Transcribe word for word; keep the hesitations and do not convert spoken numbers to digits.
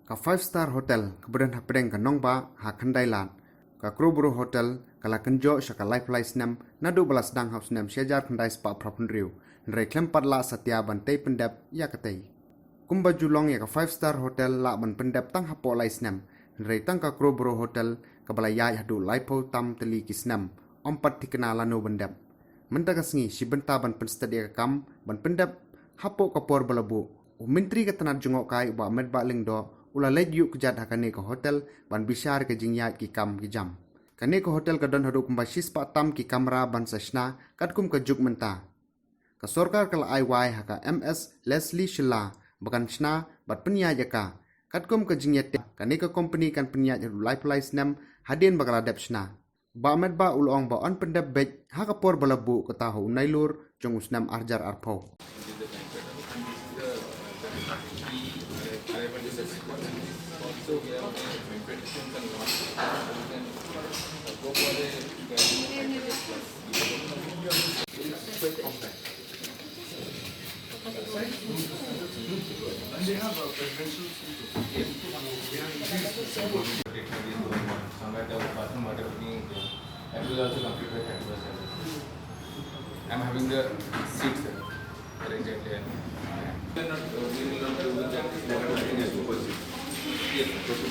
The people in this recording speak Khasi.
Ka Five Star Hotel kaba don hapdeng ka Nongbah ha Khyndai Lad, ka Crowborough Hotel, ka la kynjoh sha ka laiphew lai snem naduh ba la sdang ha u snem shi hajar khyndai spah phra phew hynriew. Hynrei khlem pat lah satia ban tei pyndep ïa katei. Kumba ju long ïa ka Five Star Hotel lah ban pyndep tang hapoh lai snem, hynrei tang ka Crowborough Hotel kaba la ïaid haduh laiphew tam tylli ki snem, ym pat thikna lano ban dep. Mynta ka sngi shi bynta ban pynstet ïa ka kam ban pyndep hapoh ka por ba la buh, u Myntri ka tnat jngohkai u Bah Metbah Lyngdoh u la leit ïuh kjat ha kane ka hotel ban bishar ka jingïaid ki kam ki jam. Kane ka hotel ka don haduh kumba shi spah tam ki kamra ban sa shna katkum ka juk mynta. Ka sorkar ka la ai wai ha ka M S Leslie Shylla ba kan shna bad pynïaid ïa ka. Katkum ka jingïateh, kane ka kompani kan pynïaid haduh laiphew lai snem hadien ba ka la dep shna. Bah Metbah u la ong ba yn pyndep beit ha ka por ba la buh kata ha u Nailur jong u snem ar hajar arphew. Somewhere the bathroom water being there. That will also complete by thirty percent. I'm having the seats, sir. Arranged there. We are not, uh, we will not be able to get water. Yes, sir.